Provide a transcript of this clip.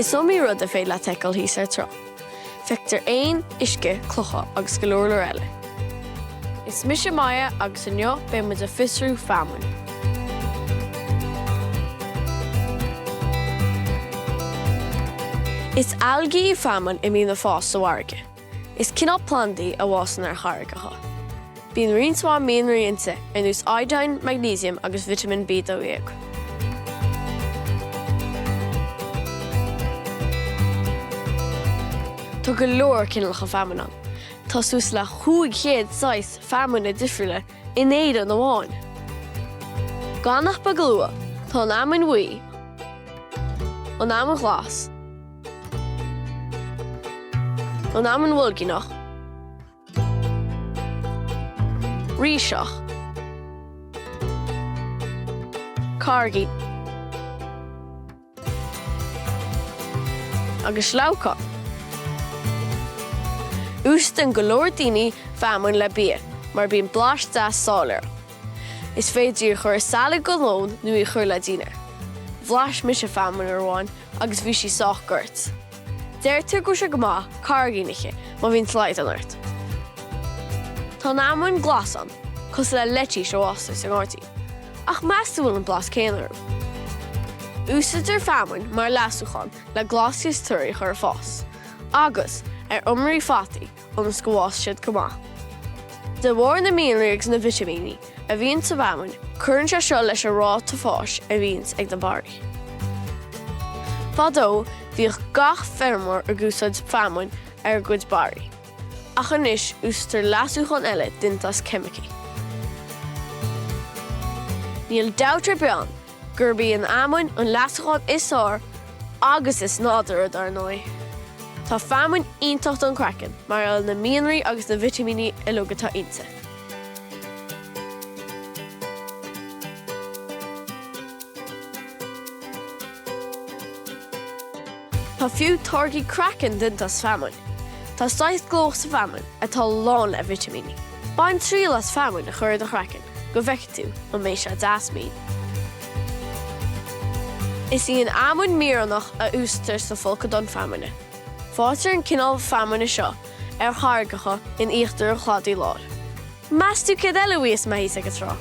Is iomaí rud a féidir leat a fheiceáil thíos ar trá. Feictear éin, uisce, clocha agus go leor leor eile. Is mise Maya agus inniu beidh muid ag fiosrú feamainn. Is algae í feamainn a mbíonn ag fás sa bhfarraige. Is cineál plandaí a bhfásann ar charraigeacha. Bíonn roinnt mhaith mianraí inti, ar nós iodine, magnesium agus vitamin B12. Tá go leor cineálacha feamainn ann. Tá suas le 500 saghas feamainne difriúla in Éirinn amháin. Gan ach beag a lua, tá an fheamainn bhuí, an fheamainn ghlas, an fheamainn bhoilgíneach, ríseach, carraigín agus sleabhcán. Úsáideann go leor daoine feamainn le bia mar bíonn blas deas sáil uirthi. Is féidir í a chur i salad don lón nó í a chur le dinnéar. Bhlais mise feamainn uair amháin agus bhí sí sách goirt. Deirtear go bhfuil sé go maith carraigín a ithe má bhíonn slaghdán ort. Tá an fheamainn glas ann, cosúil le leitís a fhástar sa ngairdín. Ach meas tú an bhfuil an blas céanna orthu? Úsáidtear feamainn mar leasúchán le glasraí is torthaí a chur ag fás, agus ar iomairí fataí ionas go bhfásfaidh siad go maith. De bharr na mianraí agus na vitimíní a bhíonn sa bhfeamainn, cuireann sé seo leis an ráta fáis a bhíonns ag na barraí. Fadó, bhíodh gach feirmeoir ag úsáid feamainn ar a gcuid barraí, ach anois úsáidtear leasúchán eile déanta as ceimicí. Níl dabht ar bith ann gurb í an fheamainn an leasúchán is fearr agus is nádúrtha, dar ndóigh. Tá feamainn iontach don chraiceann mar gheall ar na mianraí agus na vitimíní uilig atá inti. Tá fiú táirgí craicinn déanta as feamainn. Tá saghas glóch sa bhfeamainn atá lán le vitimíní. Bain triail as feamainn a chur ar do chraiceann go bhfeicfidh tú an mbeidh sé deas mín. Is í an fheamainn mhíreannach a úsáidtear sa folcadán feamainne. Faightear an cineál feamainne seo ar charraigeacha in íochtar an chladaigh láir. Meas tú céard eile a bhíos amuigh thíos ag an trá?